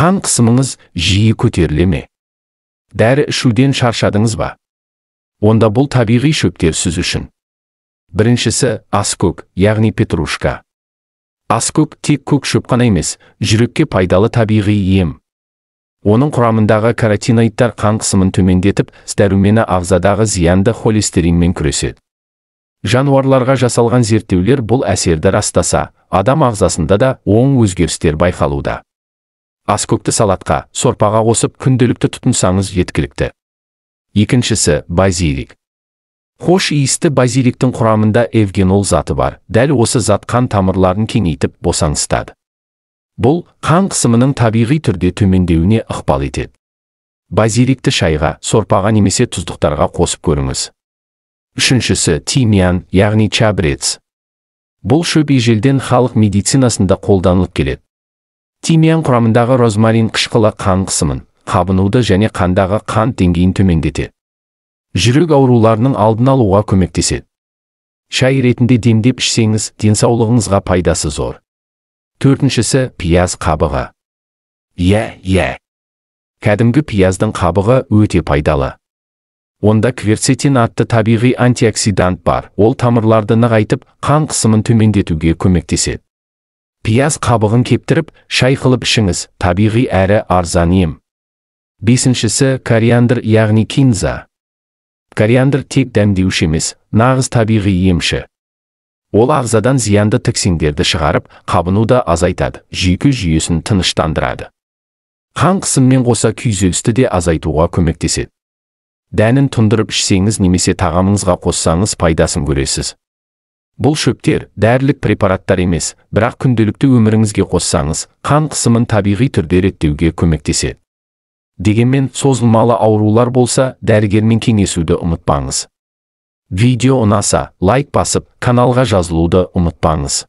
Қан қысымыңыз жиі көтеріле ме? Дәрі ішуден шаршадыңыз ба? Онда бұл табиғи шөптер сіз үшін. Біріншісі аскөк, яғни петрушка. Аскөк тек көк шөп қана емес, жүрекке пайдалы табиғи ем. Оның құрамындағы каротиноидтар қан қысымын төмендетіп, дәрумені ағзадағы зиянды холестеринмен күреседі. Жануарларға жасалған зерттеулер бұл әсерді растаса, адам ағзасында да оң өзгерістер байқалуда. Аскөкті салатқа, сорпаға қосып күнделікті тұтынсаңыз жеткілікті. Екіншісі базилик. Хош иісті базиликтің құрамында эвгенол заты бар. Дәл осы зат қан тамырларын кеңейтіп босаңсытады. Бұл қан қысымының табиғи түрде төмендеуіне ықпал етеді. Базиликті шайға, сорпаға немесе тұздықтарға қосып көріңіз. Үшіншісі тимьян, яғни чабрец. Бұл шөп ежелден халық медицинасында қолданылып келеді. Тимьян құрамындағы розмарин қышқылы қан қысымын, қабынуды және қандағы қант деңгейін төмендетеді. Жүрек ауруларының алдын алуға көмектеседі. Шай ретінде демдеп ішсеңіз, денсаулығыңызға пайдасы зор. Төртіншісі пияз қабығы. Иә. Кәдімгі пияздың қабығы өте пайдалы. Онда кверцетин атты табиғи антиоксидант бар. Ол тамырларды нығайтып, қан қысымын төмендетуге көмектеседі. Пияз қабығын кептіріп, шай қылып ішіңіз, табиғи әрі арзан ем. Бесіншісі кориандр, яғни кинза. Кориандр тек дәмдеуші емес, нағыз табиғи емші. Ол ағзадан зиянды токсиндерді шығарып, қабынуды азайтады, жүйке жүйесін тыныштандырады. Қан қысыммен қоса күйзелісті де азайтуға көмектеседі. Дәнін тұндырып ішсеңіз немесе тағамыңызға қоссаңыз пайдасын көресіз. Бұл шөптер дәрілік препараттар емес, бірақ күнделікті өміріңізге қоссаңыз, қан қысымын табиғи түрде реттеуге көмектеседі. Дегенмен созылмалы аурулар болса, дәрігермен кеңесуді ұмытпаңыз. Видео ұнаса, лайк басып, каналға жазылуды ұмытпаңыз.